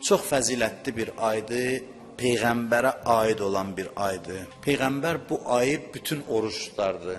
Çox fəzilətli bir aydır, Peyğəmbərə aid olan bir aydır. Peyğəmbər bu ayı bütün oruc tutardı.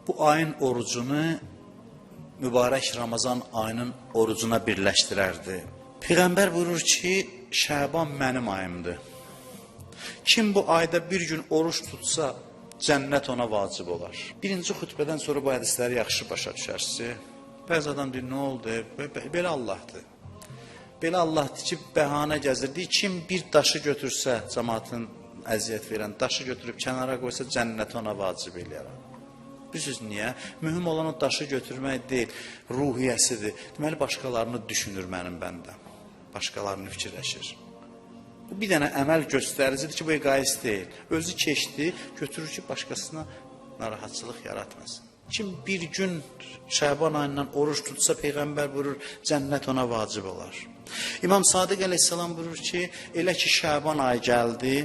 Bu ayın orucunu mübarək Ramazan ayının orucuna birləşdirərdi. Peyğəmbər buyurur ki, Şəban mənim ayımdır. Kim bu ayda bir gün oruc tutsa, cənnət ona vacib olar. Birinci xütbədən sonra bu hədisləri yaxşı başa düşərsiniz. Bəzi adam deyir, nə oldu? Belə Allahdır. Belə Allahdır ki, bəhanə gəzir. Deyir, kim bir daşı götürsə, cəmaatın əziyyət verən daşı götürüb kənara qoysa, cənnət ona vacib eləyər. Bilirsiniz niyə? Mühüm olan o daşı götürmək deyil, ruhiyyəsidir. Deməli, başqalarını düşünür mənim bəndəm. Başqalarını fikirləşir. Bu bir dənə əməl göstəricidir ki, bu egoist deyil. Özü keçdi, götürür ki, başqasına narahatçılıq yaratmasın. Kim bir gün Şəban ayından oruc tutsa, Peyğəmbər buyurur, cənnət ona vacib olar. İmam Sadiq əleyhissalam buyurur ki, elə ki Şəban ayı gəldi,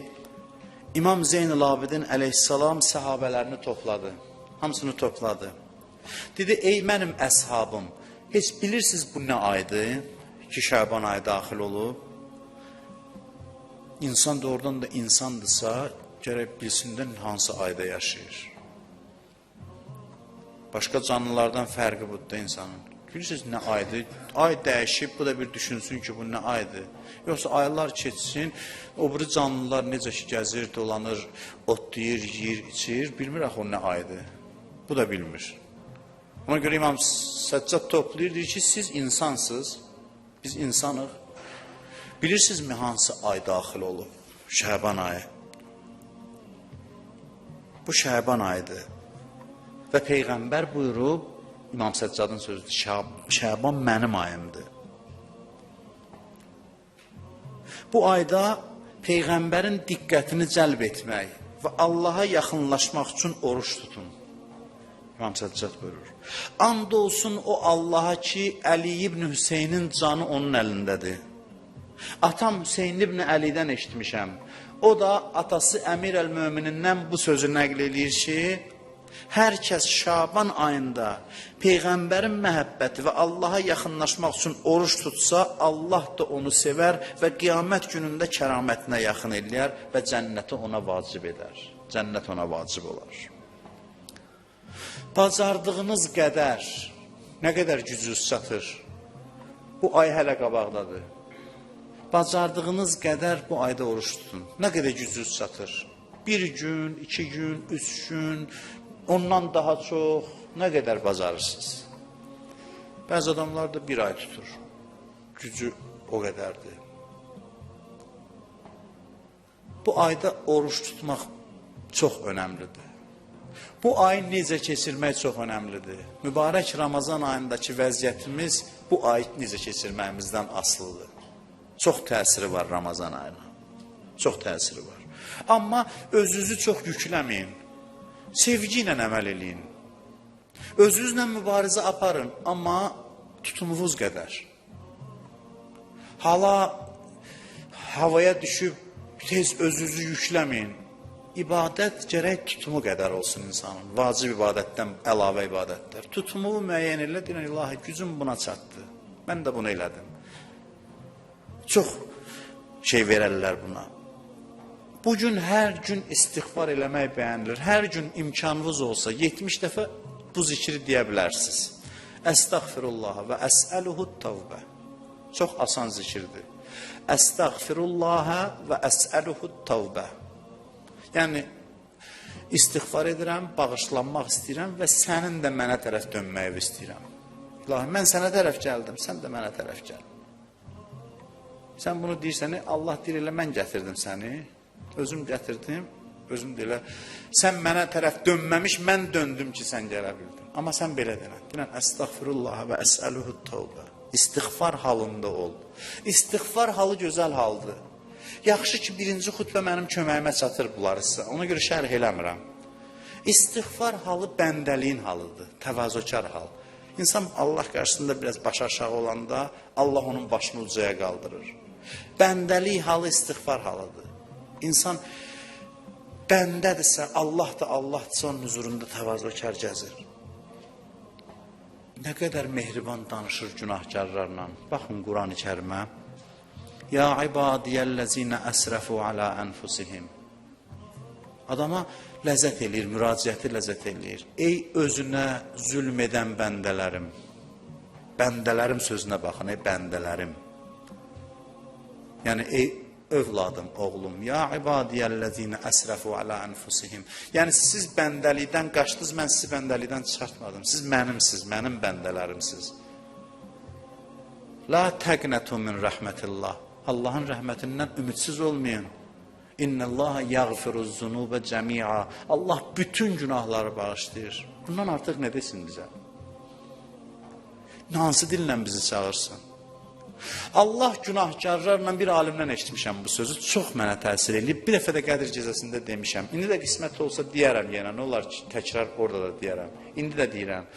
İmam Zeynül Abidin əleyhissalam səhabələrini topladı. Hamısını topladı. Dedi, ey mənim əshabım, heç bilirsiniz bu nə aydır ki, Şəban ayı daxil olub? İnsan doğrudan da insandırsa, gərək bilsin də hansı ayda yaşayır. Başqa canlılardan fərqi budur da insanın. Bilirsiniz nə aydır? Ay dəyişib, bu da bir düşünsün ki, bu nə aydır. Yoxsa aylar keçsin, o biri canlılar necə ki gəzir, dolanır, otlayır, yiyir, içir, bilmir axı o nə aydır. Bu da bilmir. Ona görə İmam Səccad toplayır, deyir ki, siz insansınız, biz insanıq. Bilirsinizmi hansı ay daxil olub? Şəban ayı. Bu Şəban ayıdır. Və Peyğəmbər buyurub, İmam Səccadın sözüdür, Şəban mənim ayımdır. Bu ayda Peyğəmbərin diqqətini cəlb etmək və Allaha yaxınlaşmaq üçün oruç tutun. İmam Səccad buyurur. And olsun o Allaha ki, Əli ibn Hüseynin canı onun əlindədir. Atam Hüseyin ibn Əlidən eşitmişəm. O da atası Əmir əl-Möminindən bu sözü nəql eləyir ki, hər kəs Şaban ayında Peyğəmbərin məhəbbəti və Allaha yaxınlaşmaq üçün oruc tutsa, Allah da onu sevər və qiyamət günündə kəramətinə yaxın eləyər və cənnəti ona vacib edər. Cənnət ona vacib olar. Bacardığınız qədər, nə qədər gücünüz çatır, bu ay hələ qabaqdadır. Bacardığınız qədər bu ayda oruç tutun. Nə qədər gücünüz çatır? Bir gün, 2 gün, 3 gün, ondan daha çox nə qədər bacarırsınız? Bəzi adamlar da bir ay tutur. Gücü o qədərdir. Bu ayda oruç tutmaq çox önəmlidir. Bu ayı necə keçirmək çox önəmlidir. Mübarək Ramazan ayındakı vəziyyətimiz bu ayı necə keçirməyimizdən asılıdır. Çox təsiri var Ramazan ayına. Çox təsiri var. Amma özünüzü çox yükləməyin. Sevgi ilə əməl eləyin. Özünüzlə mübarizə aparın, amma tutumunuz qədər. Hala havaya düşüb tez özünüzü yükləməyin. İbadət gərək tutumu qədər olsun insanın. Vacib ibadətdən əlavə ibadətlər. Tutumu müəyyən elə, deyən, ilahi, gücüm buna çatdı. Mən də bunu elədim. Çox şey verərlər buna. Bugün hər gün istiğfar eləmək bəyənilir. Hər gün imkanınız olsa 70 dəfə bu zikri deyə bilərsiniz. Əstəğfirullah və əsəluhu tavbə. Çox asan zikirdir. Əstəğfirullah və əsəluhu tavbə. Yəni, istiğfar edirəm, bağışlanmaq istəyirəm və sənin də mənə tərəf dönməyi istəyirəm. İlahi, mən sənə tərəf gəldim, sən də mənə tərəf gəl. Sən bunu deyirsən, Allah deyir, elə mən gətirdim səni. Özüm gətirdim, özüm də elə. Sən mənə tərəf dönməmiş, mən döndüm ki, sən gələ bildin. Amma sən belə denən. Denən, əstəğfirullah və əsəluhu tövbə. İstiğfar halında ol. İstiğfar halı gözəl haldır. Yaxşı ki, birinci xütbə mənim köməyimə çatır bunları sizə. Ona görə şərh eləmirəm. İstiğfar halı bəndəliyin halıdır, təvazökar hal. İnsan Allah qarşısında biraz baş aşağı olanda Allah onun başını ucaya qaldırır. Bəndəlik halı istiğfar halıdır. İnsan bəndədirsə, Allah da Allahdırsa onun huzurunda təvazökar gəzir. Nə qədər mehriban danışır günahkarlarla. Baxın Quran-ı Kərimə. Ya ibadiyəl-ləzinə əsrəfu alə ənfusihim. Adama ləzzət eləyir, müraciəti ləzzət eləyir. Ey özünə zülm edən bəndələrim. Bəndələrim sözünə baxın, ey bəndələrim. Yəni, ey övladım, oğlum, ya ibadiyəl-ləzinə əsrəfu alə ənfusihim. Yəni, siz bəndəlikdən qaçdınız, mən sizi bəndəlikdən çıxartmadım. Siz mənimsiz, mənim bəndələrimsiz. La təqnətu min rəhmətillah. Allahın rəhmətindən ümidsiz olmayın. İnnəllaha yəğfiruz-zunubə cəmi'a. Allah bütün günahları bağışlayır. Bundan artıq nə desin bizə? Hansı dillə bizi çağırsın? Allah günahkarlarla bir alimdən eşitmişəm bu sözü. Çox mənə təsir eləyib. Bir dəfə də Qədir gecəsində demişəm. İndi də qismət olsa deyərəm yenə. Nə olar ki, təkrar orada da deyərəm. İndi də deyirəm.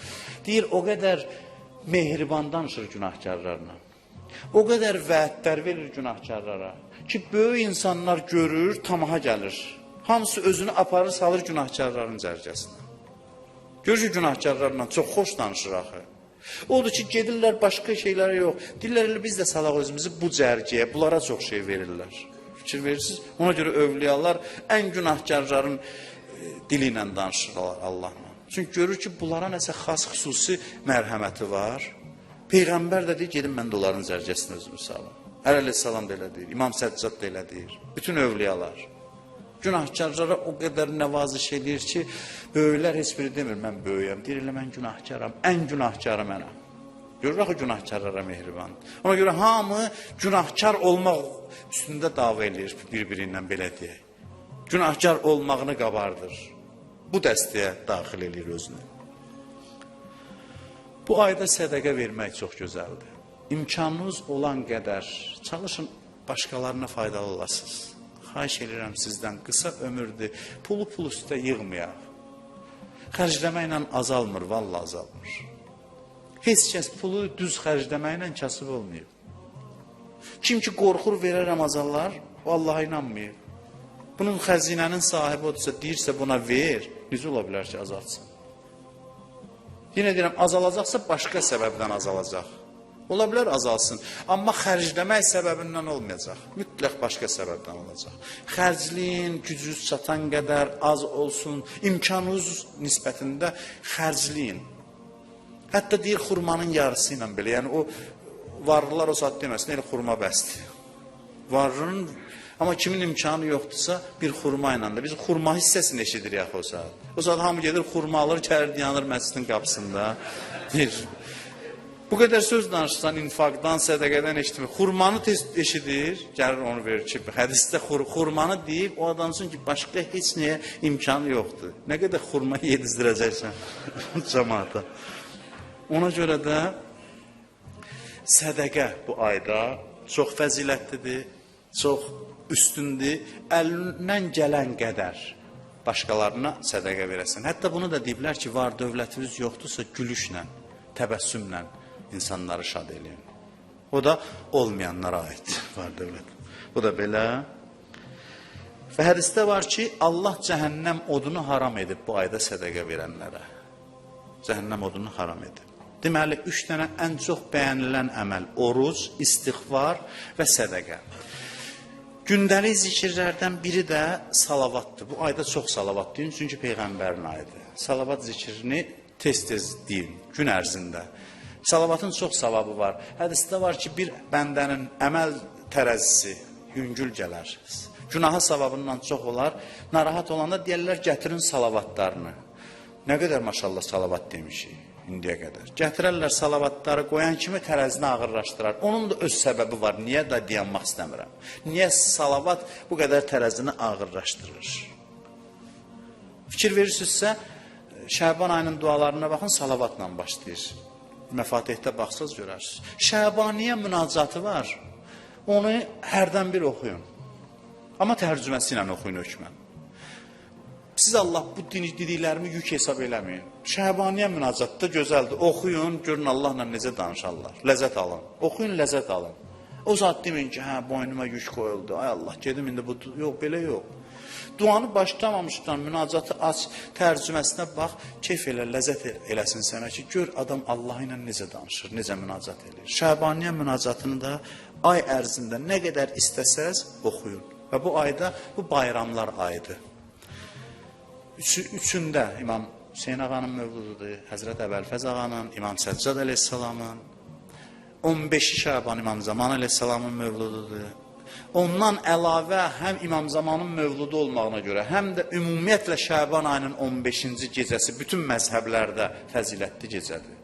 Deyir, o qədər mehriban danışır günahkarlarla. O qədər vədlər verir günahkarlara ki, böyük insanlar görür, tamaha gəlir. Hamısı özünü aparır, salır günahkarların cərgəsinə. Görür ki, günahkarlarla çox xoş danışır axı. Odur ki, gedirlər başqa şeylərə yox. Deyirlər, elə biz də salaq özümüzü bu cərgəyə, bunlara çox şey verirlər. Fikir verirsiniz? Ona görə övliyalar ən günahkarların dili ilə danışırlar Allahla. Çünki görür ki, bunlara nəsə xas xüsusi mərhəməti var. Peyğəmbər də deyir, gedin mən də onların cərgəsinə özümü salım. Əli əleyhissalam da elə deyir, İmam Səccad da elə deyir. Bütün övliyalar. Günahkarlara o qədər nəvaziş eləyir ki, böyüklər heç biri demir, mən böyüyəm. Deyir, elə mən günahkaram, ən günahkarı mənəm. Görür axı günahkarlara mehriban. Ona görə hamı günahkar olmaq üstündə dava eləyir bir-biri ilə, belə deyək. Günahkar olmağını qabardır. Bu dəstəyə daxil eləyir özünü. Bu ayda sədəqə vermək çox gözəldir. İmkanınız olan qədər çalışın, başqalarına faydalı olasınız. Xahiş edirəm sizdən, qısa ömürdür, pulu pul üstə yığmayaq. Xərcləməklə azalmır, vallah azalmır. Heç kəs pulu düz xərcləməklə kasıb olmayıb. Kim ki qorxur verərəm azallar, o Allaha inanmayıb. Bunun xəzinənin sahibi odursa, deyirsə buna ver, necə ola bilər ki azaltsın? Yenə deyirəm, azalacaqsa başqa səbəbdən azalacaq. Ola bilər azalsın, amma xərcləmək səbəbindən olmayacaq. Mütləq başqa səbəbdən olacaq. Xərcləyin, gücünüz çatan qədər az olsun, imkanınız nisbətində xərcləyin. Hətta deyir, xurmanın yarısı ilə belə, yəni o varlılar o saat deməsin, elə xurma bəsdir. Varlının, amma kimin imkanı yoxdursa bir xurma ilə də. Biz xurma hissəsini eşidirik axı o saat. O saat hamı gedir, xurma alır, gəlir, dayanır məscidin qapısında. Deyir, bu qədər söz danışsan, infaqdan, sədəqədən eşitmir. Xurmanı tez eşidir, gəlir onu verir ki, hədisdə xurmanı deyib, o adamsın ki, başqa heç nəyə imkanı yoxdur. Nə qədər xurma yedizdirəcəksən cəmaata. Ona görə də sədəqə bu ayda çox fəzilətlidir, çox üstündür. Əlindən gələn qədər başqalarına sədəqə verəsən. Hətta bunu da deyiblər ki, var dövlətiniz yoxdursa gülüşlə, təbəssümlə insanları şad eləyin. O da olmayanlara aid var dövlət. Bu da belə. Və hədisdə var ki, Allah cəhənnəm odunu haram edib bu ayda sədəqə verənlərə. Cəhənnəm odunu haram edib. Deməli, 3 dənə ən çox bəyənilən əməl: oruc, istiğfar və sədəqə. Gündəlik zikirlərdən biri də salavatdır. Bu ayda çox salavat deyin, çünki Peyğəmbərin ayıdır. Salavat zikrini tez-tez deyin, gün ərzində. Salavatın çox savabı var. Hədisdə var ki, bir bəndənin əməl tərəzisi yüngül gələr. Günahı savabından çox olar. Narahat olanda deyərlər, gətirin salavatlarını. Nə qədər maşallah salavat demişik indiyə qədər. Gətirərlər salavatları, qoyan kimi tərəzini ağırlaşdırar. Onun da öz səbəbi var. Niyə də dayanmaq istəmirəm. Niyə salavat bu qədər tərəzini ağırlaşdırır? Fikir verirsinizsə, Şəban ayının dualarına baxın, salavatla başlayır. Məfatihdə baxsaz görərsiniz. Şəbaniyə münacatı var. Onu hərdən bir oxuyun. Amma tərcüməsi ilə oxuyun hökmən. Siz Allah bu dediklərimi yük hesab eləməyin. Şəbaniyə münacatda gözəldir. Oxuyun, görün Allahla necə danışarlar. Ləzzət alın. Oxuyun, ləzzət alın. O saat deməyin ki, hə, boynuma yük qoyuldu. Ay Allah, gedim indi bu... Yox, belə yox. Duanı başlamamışdan münacatı aç, tərcüməsinə bax, keyf elə, ləzzət eləsin sənə ki, gör adam Allah ilə necə danışır, necə münacat eləyir. Şəbaniyə münacatını da Ay ərzində nə qədər istəsəz oxuyun. Və bu ayda bu bayramlar ayıdır. Üçündə İmam Hüseyn ağanın mövlududur, Həzrət Əbəlfəz ağanın, İmam Səccad əleyhissalamın, 15 Şaban İmam Zaman əleyhissalamın mövlududur. Ondan əlavə həm İmam Zamanın mövludu olmağına görə, həm də ümumiyyətlə Şaban ayının 15-ci gecəsi bütün məzhəblərdə fəzilətli gecədir.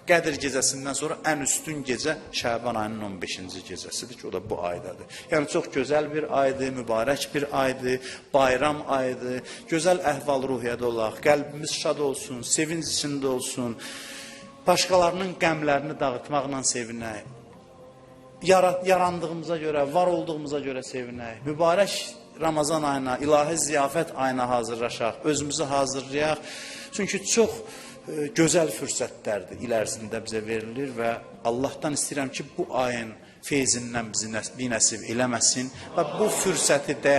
Qədir gecəsindən sonra ən üstün gecə Şaban ayının 15-ci gecəsidir ki, o da bu aydadır. Yəni çox gözəl bir aydır, mübarək bir aydır, bayram ayıdır. Gözəl əhval-ruhiyyədə olaq, qəlbimiz şad olsun, sevinc içində olsun. Başqalarının qəmlərini dağıtmaqla sevinək. Yarandığımıza görə, var olduğumuza görə sevinək. Mübarək Ramazan ayına, ilahi ziyafət ayına hazırlaşaq, özümüzü hazırlayaq. Çünki çox gözəl fürsətlərdir il ərzində bizə verilir və Allahdan istəyirəm ki, bu ayın feyzindən bizi binəsib eləməsin və bu fürsəti dəyər